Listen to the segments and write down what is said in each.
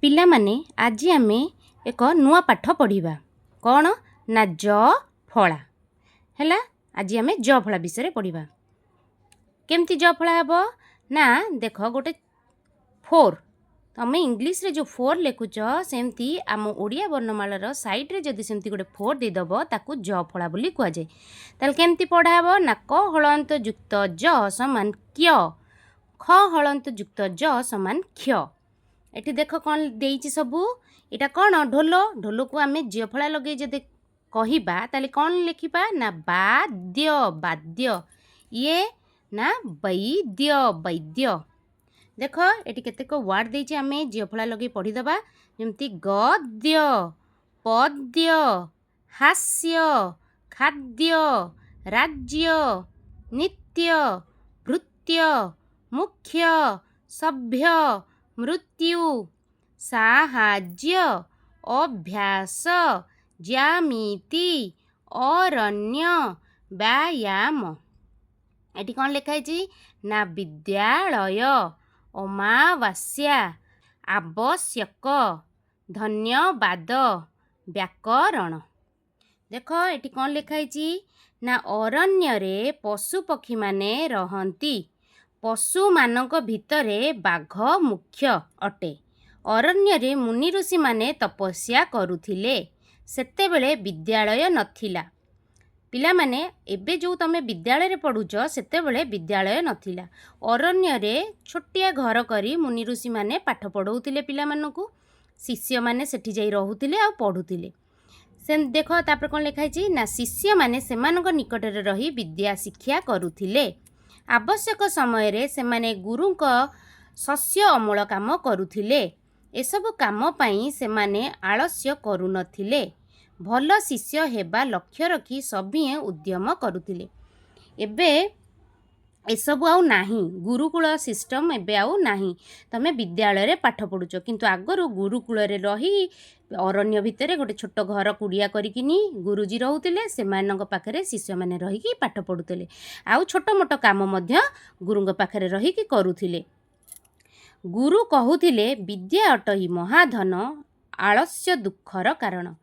ପିଲାମାନେ, ଆଜି ଆମେ ଏକ ନୂଆ ପାଠ ପଢ଼ିବା। କ'ଣ ନା ଜ ଫଳା। ହେଲା, ଆଜି ଆମେ ଜ ଫଳା ବିଷୟରେ ପଢ଼ିବା। କେମିତି ଜ ଫଳା ହେବ ନା ଦେଖ, ଗୋଟେ ଫୋର୍, ତମେ ଇଂଲିଶରେ ଯେଉଁ ଫୋର୍ ଲେଖୁଛ, ସେମିତି ଆମ ଓଡ଼ିଆ ବର୍ଣ୍ଣମାଳାର ସାଇଡ଼୍ରେ ଯଦି ସେମିତି ଗୋଟେ ଫୋର୍ ଦେଇଦେବ, ତାକୁ ଜ ଫଳା ବୋଲି କୁହାଯାଏ। ତାହେଲେ କେମିତି ପଢ଼ା ହେବ ନା କ ହଳନ୍ତ ଯୁକ୍ତ ଜ ସମାନ କ୍ୟ, ଖ ହଳନ୍ତ ଯୁକ୍ତ ଜ ସମାନ କ୍ଷ। ଏଠି ଦେଖ କ'ଣ ଦେଇଛି ସବୁ। ଏଇଟା କ'ଣ? ଢୋଲ। ଢୋଲକୁ ଆମେ ଜ ଫଳା ଲଗେଇ ଯଦି କହିବା, ତାହେଲେ କ'ଣ ଲେଖିବା ନା ବାଦ୍ୟ, ବାଦ୍ୟ। ଇଏ ନା ବୈଦ୍ୟ, ବୈଦ୍ୟ। ଦେଖ, ଏଠି କେତେକ ୱାର୍ଡ଼ ଦେଇଛି, ଆମେ ଜ ଫଳା ଲଗେଇ ପଢ଼ିଦେବା। ଯେମିତି ଗଦ୍ୟ, ପଦ୍ୟ, ହାସ୍ୟ, ଖାଦ୍ୟ, ରାଜ୍ୟ, ନିତ୍ୟ, ଭୃତ୍ୟ, ମୁଖ୍ୟ, ସଭ୍ୟ, ମୃତ୍ୟୁ, ସାହାଯ୍ୟ, ଅଭ୍ୟାସ, ଜ୍ୟାମିତି, ଅରଣ୍ୟ, ବ୍ୟାୟାମ। ଏଠି କ'ଣ ଲେଖା ହେଇଛି ନା ବିଦ୍ୟାଳୟ, ଅମାବାସ୍ୟା, ଆବଶ୍ୟକ, ଧନ୍ୟବାଦ, ବ୍ୟାକରଣ। ଦେଖ, ଏଠି କ'ଣ ଲେଖା ହେଇଛି ନା ଅରଣ୍ୟରେ ପଶୁପକ୍ଷୀମାନେ ରହନ୍ତି। ପଶୁମାନଙ୍କ ଭିତରେ ବାଘ ମୁଖ୍ୟ ଅଟେ। ଅରଣ୍ୟରେ ମୁନି ଋଷିମାନେ ତପସ୍ୟା କରୁଥିଲେ। ସେତେବେଳେ ବିଦ୍ୟାଳୟ ନଥିଲା। ପିଲାମାନେ, ଏବେ ଯେଉଁ ତମେ ବିଦ୍ୟାଳୟରେ ପଢ଼ୁଛ, ସେତେବେଳେ ବିଦ୍ୟାଳୟ ନଥିଲା। ଅରଣ୍ୟରେ ଛୋଟିଆ ଘର କରି ମୁନି ଋଷିମାନେ ପାଠ ପଢ଼ଉଥିଲେ ପିଲାମାନଙ୍କୁ। ଶିଷ୍ୟମାନେ ସେଠି ଯାଇ ରହୁଥିଲେ ଆଉ ପଢ଼ୁଥିଲେ। ସେ ଦେଖ, ତାପରେ କ'ଣ ଲେଖା ହେଇଛି ନା ଶିଷ୍ୟମାନେ ସେମାନଙ୍କ ନିକଟରେ ରହି ବିଦ୍ୟା ଶିକ୍ଷା କରୁଥିଲେ। ଆବଶ୍ୟକ ସମୟରେ ସେମାନେ ଗୁରୁଙ୍କ ଶସ୍ୟ ଅମଳ କାମ କରୁଥିଲେ। ଏସବୁ କାମ ପାଇଁ ସେମାନେ ଆଳସ୍ୟ କରୁନଥିଲେ। ଭଲ ଶିଷ୍ୟ ହେବା ଲକ୍ଷ୍ୟ ରଖି ସଭିଏଁ ଉଦ୍ୟମ କରୁଥିଲେ। ଏବେ ଏସବୁ ଆଉ ନାହିଁ। ଗୁରୁକୁଳ ସିଷ୍ଟମ୍ ଏବେ ଆଉ ନାହିଁ। ତମେ ବିଦ୍ୟାଳୟରେ ପାଠ ପଢ଼ୁଛ। କିନ୍ତୁ ଆଗରୁ ଗୁରୁକୁଳରେ ରହି ଅରଣ୍ୟ ଭିତରେ ଗୋଟେ ଛୋଟ ଘର କୁଡ଼ିଆ କରିକିନି ଗୁରୁଜୀ ରହୁଥିଲେ। ସେମାନଙ୍କ ପାଖରେ ଶିଷ୍ୟମାନେ ରହିକି ପାଠ ପଢ଼ୁଥିଲେ ଆଉ ଛୋଟ ମୋଟ କାମ ମଧ୍ୟ ଗୁରୁଙ୍କ ପାଖରେ ରହିକି କରୁଥିଲେ। ଗୁରୁ କହୁଥିଲେ, "ବିଦ୍ୟା ଅଟଇ ମହାଧନ, ଆଳସ୍ୟ ଦୁଃଖର କାରଣ।"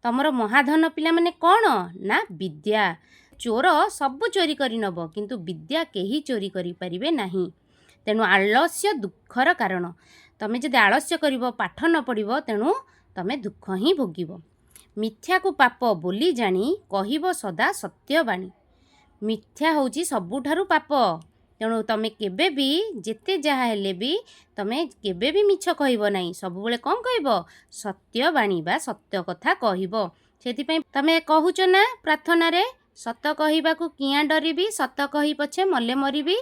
ତମର ମହାଧନ, ପିଲାମାନେ, କ'ଣ ନା ବିଦ୍ୟା। ଚୋର ସବୁ ଚୋରି କରି ନେବ, କିନ୍ତୁ ବିଦ୍ୟା କେହି ଚୋରି କରିପାରିବେ ନାହିଁ। ତେଣୁ ଆଳସ୍ୟ ଦୁଃଖର କାରଣ। ତମେ ଯଦି ଆଳସ୍ୟ କରିବ, ପାଠ ନ ପଢ଼ିବ, ତେଣୁ ତମେ ଦୁଃଖ ହିଁ ଭୋଗିବ। ମିଥ୍ୟାକୁ ପାପ ବୋଲି ଜାଣି କହିବ ସଦା ସତ୍ୟବାଣୀ। ମିଥ୍ୟା ହେଉଛି ସବୁଠାରୁ ପାପ। ତେଣୁ ତମେ କେବେ ବି, ଯେତେ ଯାହା ହେଲେ ବି, ତମେ କେବେ ବି ମିଛ କହିବ ନାହିଁ। ସବୁବେଳେ କ'ଣ କହିବ? ସତ୍ୟବାଣୀ ବା ସତ୍ୟ କଥା କହିବ। ସେଥିପାଇଁ ତମେ କହୁଛ ନା ପ୍ରାର୍ଥନାରେ, "ସତ କହିବାକୁ କିଆଁ ଡରିବି, ସତ କହି ପଛେ ମଲେ ମରିବି।"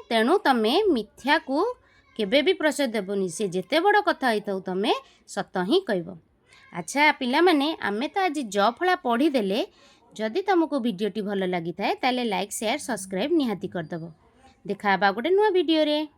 ତେଣୁ ତମେ ମିଥ୍ୟାକୁ କେବେ ବି ପ୍ରଶ୍ରୟ ଦେବନି। ସେ ଯେତେ ବଡ଼ କଥା ହେଇଥାଉ, ତମେ ସତ ହିଁ କହିବ। ଆଚ୍ଛା ପିଲାମାନେ, ଆମେ ତ ଆଜି ଜ ଫଳା ପଢ଼ିଦେଲେ। ଯଦି ତୁମକୁ ଭିଡ଼ିଓଟି ଭଲ ଲାଗିଥାଏ, ତାହେଲେ ଲାଇକ୍, ସେୟାର, ସବସ୍କ୍ରାଇବ୍ ନିହାତି କରିଦେବ। ଦେଖା ହେବା ଗୋଟେ ନୂଆ ଭିଡ଼ିଓରେ।